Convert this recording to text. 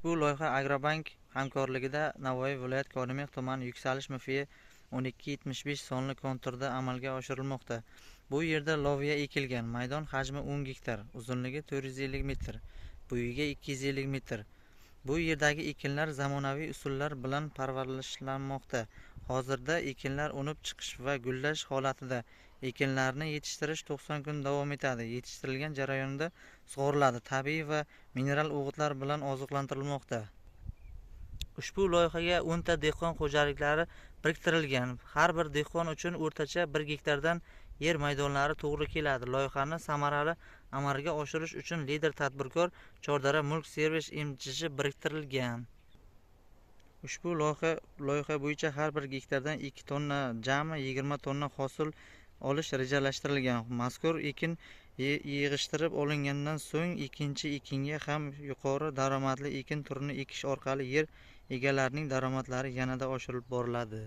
Ushbu loyiha Agrobank hamkorligida Navoiy viloyat Korimex tumani Yuksalish MFY 1275 sonli konturda amalga oshirilmoqda. Bu yerda loviya ekilgan. Maydon hajmi 10 gektar, uzunligi 450 metr, bo'yiga 250 metr. Bu yerdagi ekinlar zamonaviy usullar bilan parvarishlanmoqda. Hozirda ekinlar unib chiqish va gullash holatida. Ekinlarni yetishtirish 90 kun davom etadi. Yetishtirilgan jarayonida sug'oriladi, tabiiy va mineral o'g'itlar bilan oziqlantirilmoqda. Ushbu loyihaga 10 ta dehqon xo'jaliklari biriktirilgan. Har bir dehqon uchun o'rtacha 1 gektardan yer maydonlari to'g'ri keladi. Loyihani samarali amalga oshirish uchun lider tadbirkor Chordara Mulk Servis MJJ biriktirilgan. Ushbu loyiha bo'yicha har bir gektardan 2 tonna, jami 20 tonna hosil olish rejalashtirilgan. Mazkur ekin yig'ishtirib olingandan so'ng ikkinchi ekinga ham yuqori daromadli ekin turini ekish orqali yer egalarining daromadlari yanada oshirib boriladi.